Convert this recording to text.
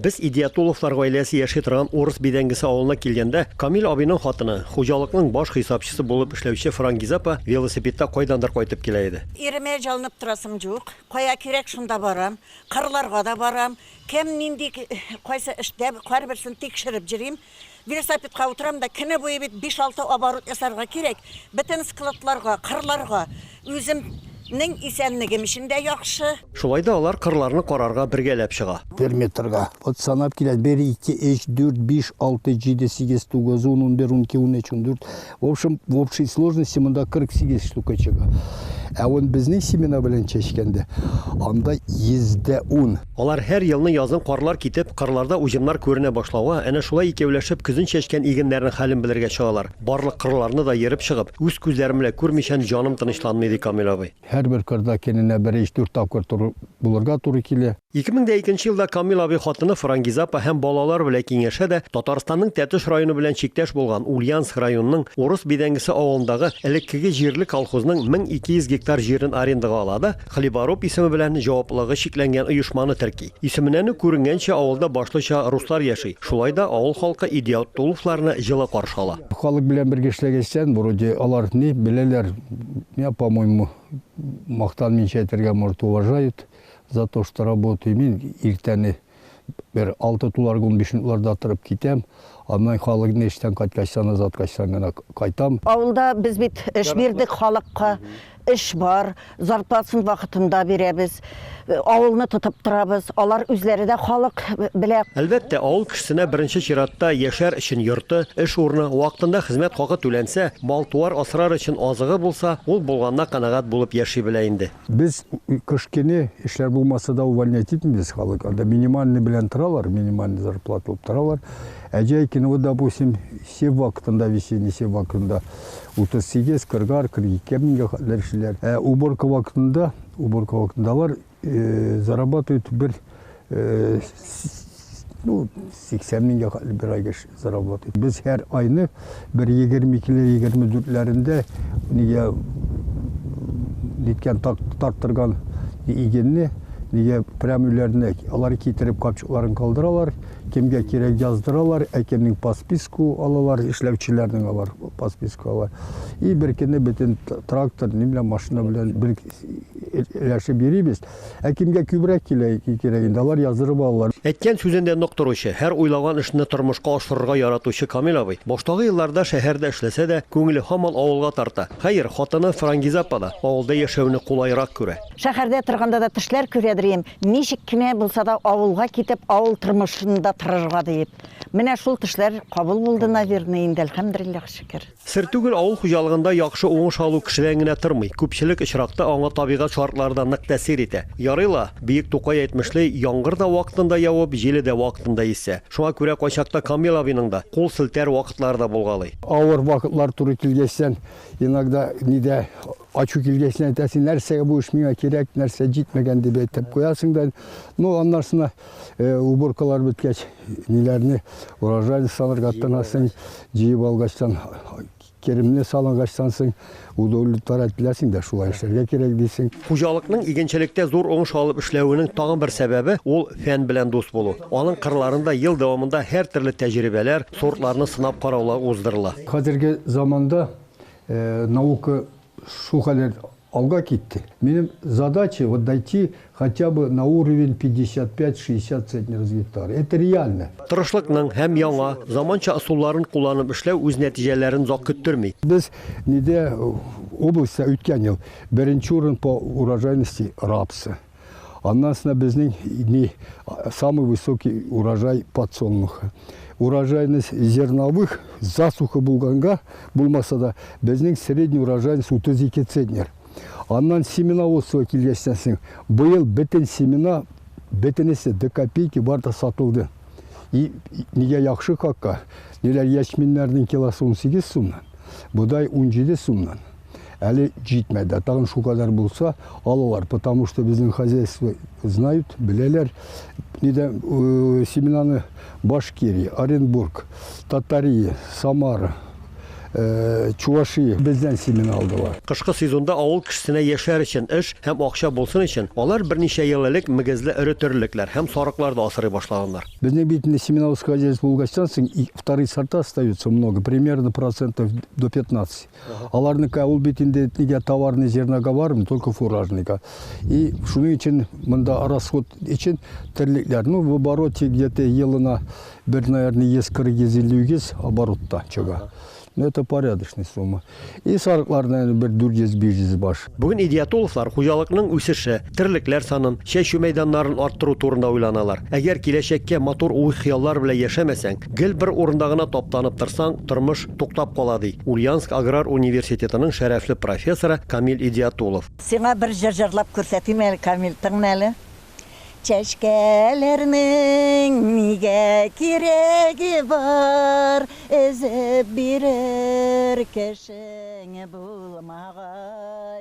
Без Идиятулловлар гаиләсе яши торган Урыс Бидәңгесе авылына килгәндә, Камил абыйның хатыны, хуҗалыкның баш хисапчысы булып эшләүче Франгиза апа велосипедта кайдандыр кайтып килә иде. Иремә җалынып торасым юк. Кая кирәк, шунда барам. Кырларга да барам. Кем нинди, кайсы эштә, һәрберсен тикшереп йөрим. Велосипедка утырам да, көне буе бит биш-алты оборот ясарга кирәк. Бөтен складларга, кырларга. Үземнең исәнлегем өчен дә яхшы. Шулай да алар кырларны карарга бергәләп чыга. Бер метрга. Вот санап килә, бер, ике, өч, дүрт, биш, алты, җиде, сигез, тугыз, ун, унбер, унике, унөч, ундүрт. В общем, в общей сложности монда 48 штука чыга. Ә вон безнең семена белән чәчкәндә, анда 110. Алар һәр елны язын карлар китеп, кырларда уҗымнар күренә башлауга, әнә шулай икәүләшеп көзен чәчкән игеннәрнең хәлен белергә чыгалар. Барлык кырларны да ерып чыгып, үз күзләрем белән күрмичән җаным тынычланмый, ди Камил абый. Һәрбер кырда көненә бер өч-дүрт тапкыр тору булырга туры килә. 2002 нче елда Камил абый хатыны Франгиза апа һәм балалар белән киңәшә дә, Татарстанның Тәтеш районы белән чиктәш булган Ульяновск районының Урыс Бидәңгесе авылындагы элеккеге җирле колхозның 1200 гектар җирен арендага ала да, Хлебороб исеме белән җаваплылыгы чикләнгән оешманы терки. Исеменнән үк күренгәнчә, авылда башлыча руслар яши, шулай да авыл халкы Идиатулловларны җылы каршы ала. Халык белән бергә эшләгәчтән, вроде алар ни беләләр, меня, по-моему, мактанмыйча әйтергә, может, уважают за то, что работаю. Мин иртәне бер алты туларга 15 минутларда торып китәм. Аннан халыкны эштән кайткачтан, озаткачтан гына кайтам. Авылда без бит эш бирдек халыкка. Эш бар, зарплатасын вакытында бирәбез, авылны тотып торабыз. Алар үзләре дә халык белә. Әлбәттә, авыл кешесенә беренче чиратта яшәр өчен йорты, эш урыны, вакытында хезмәт хакы түләнсә, мал-туар асрар өчен азыгы булса, ул булганына канәгать булып яши белә инде. Без кыш көне эшләр булмаса да увольнять итмибез халык. Анда минимальный белән торалар, минимальный зарплата алып торалар. Ә җәй көне, вот, допустим, сев вакытында, весенний сев вакытында 38, кыргар, 42 меңгә хәтле эшлиләр. Ә уборка вакытында, уборка вакытында алар зарабатывают бер ну, 80 меңгә хәтле бер айга зарабатывают. Без һәр айны бер 22-ле, 24-ләрендә нигә ниткән тарттырган игенне нигә прямо өйләренә алар китереп капчыкларын калдыралар, кемгә кирәк яздыралар, ә кемнең по списку алалар, эшләүчеләрнең алар по списку ала. И бер көнне бөтен трактор, ни белән, машина белән бер өләшеп йөрибез. Ә кемгә күбрәк килә кирәк инде, алар яздырып алалар. Әйткән сүзендә нык торучы, һәр уйлаган эшне тормышка ашырырга яратучы Камил абый, баштагы елларда шәһәрдә эшләсә дә, күңеле һаман авылга тарта. Хәер, хатыны Франгиза апа да авылда яшәүне кулайрак күрә. Шәһәрдә торганда да төшләр күрәдер идем, ничек кенә булса да авылга китеп, авыл тормышында торырга диеп. Менә шул төшләр кабул булды, наверное, инде, әлхәмдүлилләһ, шөкер. Сер түгел, авыл хуҗалыгында яхшы уңыш алу кешедән генә тормый. Күпчелек очракта аңа табигать шартлары да нык тәэсир итә. Ярый ла, бөек Тукай әйтмешли, яңгыр да вакытында явып, җиле дә вакытында иссә. Шуңа күрә кайчакта Камил абыйның да кул селтәр вакытлары да булгалый. Авыр вакытлар туры килгәчтән, иногда нидә ачу килгәчтән әйтәсең, нәрсәгә бу эш миңа кирәк, нәрсә җитмәгән дип әйтеп куясың да. Ну, аннан соң уборкалар беткәч, ниләрне урожай салырга тотынасың, җыеп алгачтан, керемне салынгачтан соң удовлетворять ителәсең дә, шулай эшләргә кирәк дисең. Хуҗалыкның игенчелектә зур уңыш алып эшләвенең тагын бер сәбәбе, ул фән белән дус булу. Аның кырларында ел дәвамында һәртөрле тәҗрибәләр, сортларны сынап караулар уздырыла. Хәзерге заманда наука шул кадәр алга китте. Минем задача вот дойти хотя бы на уровень 55-60 центнеров с гектара. Это реально. Тырышлыкның һәм яңа, заманча ысулларын кулланып эшләү үз нәтиҗәләрен озак көттерми. Без нидә областьта үткән ел беренче урын по урожайности рапса. Аннан соң безнең не самый высокий урожай подсолнуха. Урожайность зерновых засуха булганга булмаса да безнең средний урожайность 32 центнер. Аннан семеноводство килгәчтән соң быел бөтен семена бөтенесе до копейки бар да сатылды. И нигә яхшы хакка? Ниләр ячменнәрнең килосы 18 сумнан, бодай 17 сумнан. Әле җитмәде. Тагын шул кадәр булса, алалар, потому что безнең хозяйство знают, беләләр. Нидә семенаны Башкирия, Оренбург, Татария, Самара, Чувашия бездән семена алдылар. Кышкы сезонда авыл кешесенә яшәр өчен эш һәм акча булсын өчен, алар берничә ел элек мөгезле эре терлекләр һәм сарыклар да асрый башлаганнар. Безнең бит инде семеноводское хозяйство булгачтан соң вторые сорта остаются много, примерно процентов до 15. Аларныкы ул бит инде нигә товарный зернога бармы, только фуражныйга. И шуның өчен монда расход өчен терлекләр, ну, в обороте где-то елына бер, наверное, 140-150 оборотта чыга. Ну, это порядочная сумма. И сарыклар, наверное, бер 400-500 баш. Бүген Идиятулловлар хуҗалыкның үсеше, терлекләр санын, чәчү мәйданнарын арттыру турында уйланалар. Әгәр киләчәккә матур уй-хыяллар белән яшәмәсәң, гел бер урында гына таптанып торсаң, тормыш туктап кала, ди Ульяновск аграр университетының шәрәфле профессоры Камил Идиятуллов. Сиңа бер җыр җырлап күрсәтим әле, Камил, тыңла әле. Чәчкәләрнең нигә кирәге бар, өзеп бирер кешең булмагач.